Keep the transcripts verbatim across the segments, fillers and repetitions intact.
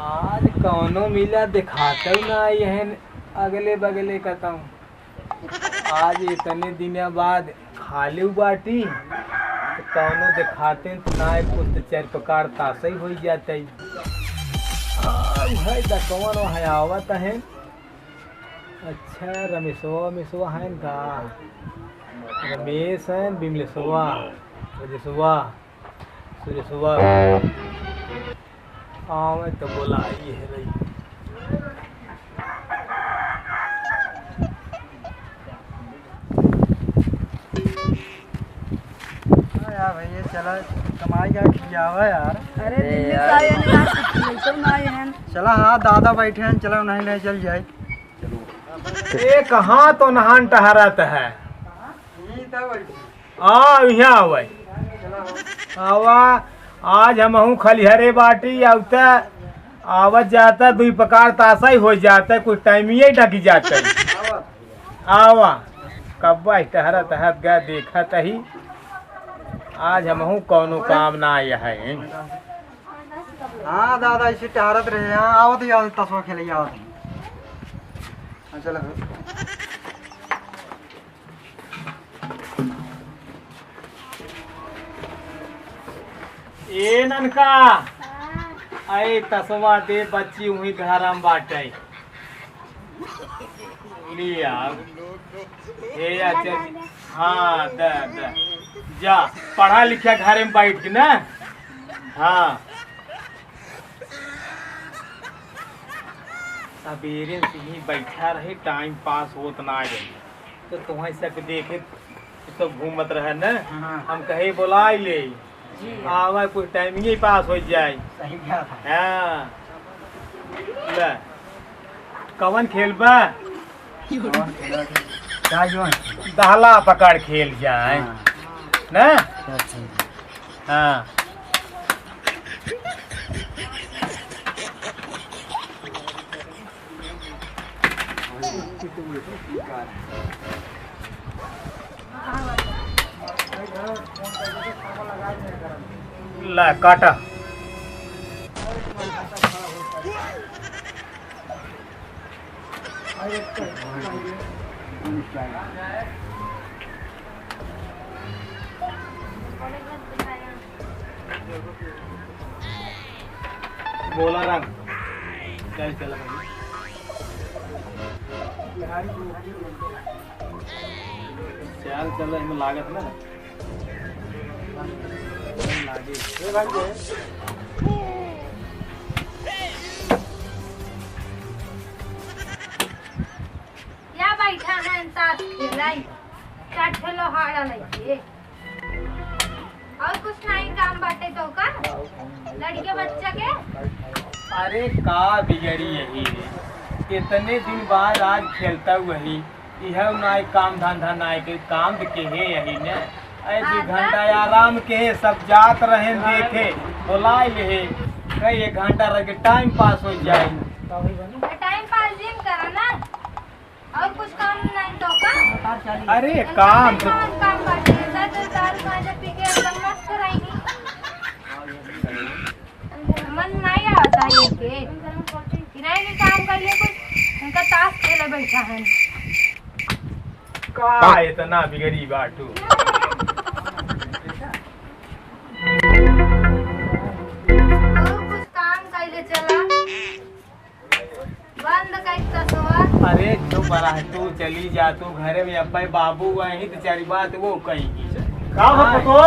आज कौनो मिला देखातउ ना, यहन अगले बगले कतउ। आज इतने दिन बाद खाली बाटी, तो कौनो देखाते तो ना, कुछ तो चार प्रकार तासई होइ जातई। आ, भाई, द कौन है आवत है? अच्छा, रमेशवा, रमेशवा है का? रमेश है, बिमलेशवा, रजेशवा। सुरेशवा, आवे तो बोला, आई है रही। हाँ यार भैया, चला कमाई का खियावा यार। अरे अरे दिल्ली यार। से आए हैं यार, कुछ लेकर ना आए हैं। चला, हाँ, दादा बैठे हैं, चला, नहीं ले चल जाए। ए, कहाँ तो नहान टहरत है? यहीं तो बैठे। आ, यहाँ आवे। आवा, आज हमहूँ खलिहरे बाटी, आउता, आवत जाता, दुई प्रकार तासा ही हो जाता, कुछ टाइम ही ढकी जाता। आवा, कब्बा ही टहरत हत गा देखत ही, आज हमहूँ कौनो काम ना आया है। हाँ दादा, इसे टहरत रहे, हाँ, आवत ही, आवत, तसवा खेले, आवत ही। हाँ, चला। ए ननका, अरे तसवा दे, बच्ची उही घर में बाटे। लिया। ए अच्छा, हाँ, दे, दे। जा, पढ़ा लिखा घर में बैठ के ना। हाँ। सबेरे से ही बैठा रहे, टाइम पास होत ना रहे। तो तुम्हें सब देखे तो घूमत रहे न, हाँ। हम कहे बोलाई ले, जी। आवा कुछ टाइम ही पास हो जाए। सही बात है। हाँ। ले, कवन खेल बा? कवन खेल बा? क्या जो है? दहला पकड़ खेल जाए। हाँ। न? अच्छा, ठीक है। हाँ। ला, काटा। बोला राम। चल, चल भाई। चल, चल, इमे लागत ना। लागे। या बैठा है ताश खेलाई, चार ठे लोहारा लइके। और कुछ नहीं काम बाटे तो का? लड़के बच्चा के? अरे का बिगड़ी यही रे, इतने दिन बाद आज खेलता वही, यह नाई काम धंधा नाई के काम के है यही ने। ऐ दो हाँ, घंटा तब? आराम के है, सब जात रहे देखे, बोला ले है, कई एक घंटा रह के टाइम पास हो जाए। टाइम पास जिम करा ना। और कुछ काम नहीं तो का? अरे इनका काम तो कौन काम बाटे? ऐसा तो दारू गांजा पी के एकदम मस्त रहेगी। मन नहीं आता है इनके। किराए के काम कर लिए कुछ, इनका ताश खेले बैठा है। का इतना बिगड़ी बाटू? और कुछ काम कर ले चला। बंद कइस तसवा। अरे चुप रह तू, चली जा तू घरे में, अब्बे बाबू वहीं तो चारी बात वो कही। का हो हाँ। पतो?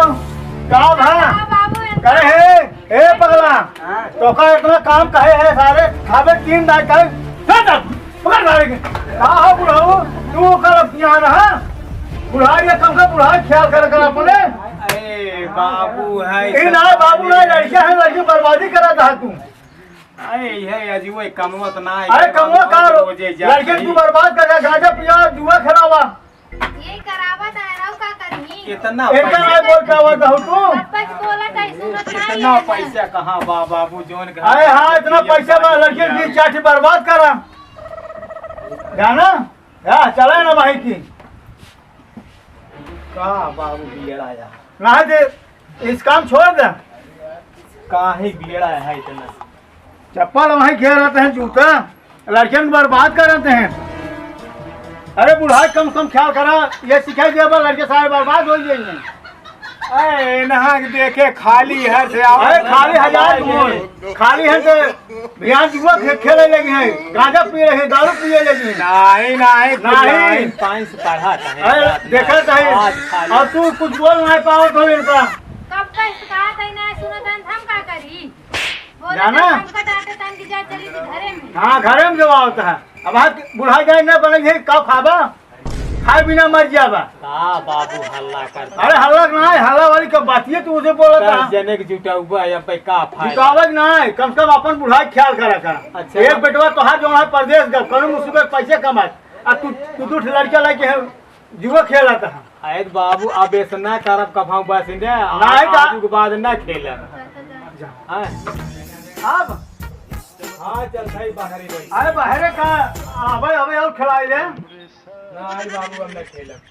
का भा? हाँ बाबू, इनका कहे है, ए पगला, हाँ। तो का इतना काम कहे है सारे, खाबे तीन दाई कहे, चल जा, पकड़ सारे के। का हो बुढ़ाऊ, तू कर अब यहाँ रहा, बुढ़ाई ये कम कर, बुढ़ाई ख्याल कर कर अपने। अरे बाबू है, ई ना बाबू ना, लड़कियां हैं, लड़की बर्बादी करा था तू। अरे, यह अजी वो कमवा त ना है, अरे, कमवा का रो-, रोजे जा लड़के रही। तू बर्बाद कर दे, गांजा पिया, जुआ खेलावा। ये करावा त है, राव का करही? इतना इतना पैसा, नहीं बोल पावा था तू। अब बस बोला था, सुनत नहीं इतना है ना। पैसा कहाँ बा, बाबू, जोन घर अरे हाँ, इतना पिया पैसा बा, पानी लड़के पिया। की चाठी बर्बाद करा। जाना? हाँ, चला ना भाई की। का बाबू बिगड़ा या? ना दे। इस काम छोड़ दे। काहे बिगड़ा है इतना? चप्पल वहीं घेर रहते हैं, जूता लड़कियन को बर्बाद कर रहते हैं। अरे बुढ़ाई कम से कम ख्याल करा, ये सिखाई दिया बा, लड़के सारे बर्बाद हो जाएंगे। अरे नहा के देखे, खाली हाथ से आओ। अरे खाली हजार तुम, खाली है तो बिहान जुआ खे-, खेले लगे हैं, गांजा पिए लगे, दारू पिए लगे हैं। नहीं, नहीं, नहीं। नहीं, पाँच से पढ़ा था, अरे, बात देखा नहीं। था। आज खाली। और तू कुछ बोल नहीं पावत हो इनका। कब का इसका आता ही ना सुनत हन, हम का करी? बोले जाना? तो हमका डांटे तन की जा चली थी घरे में। हाँ, घरे में जब आवत है। अब हाथ बुढ़ा जाए ना बने, ये का खाबा? खाए बिना मर जाबा। का बाबू हल्ला करता? अरे हल्ला ना है, हल्ला वाली का बात ये तू उसे बोलत दस है। जने के जुटाउबा, अब भाई का फायदा? जुटावे के ना है, कम से कम अपन बुढ़ाई ख्याल करा कर। अच्छा। एक बेटवा तोहार जो है परदेश गल, कौनो मुसीबत पैसे कमाए, आ तू, तू दू ठे लड़का लेके है, जुआ खेलत है। अरे बाबू, अब ऐसा ना करब कभाऊ बस ने, नहीं का? आज के बाद ना खेलब। जा। हाँ। अब? हाँ, चल भाई, बाहर ही रही। अरे बाहरे का, अबे, अबे और खिलाई ले। नहीं बाबू, हम ना खेलब।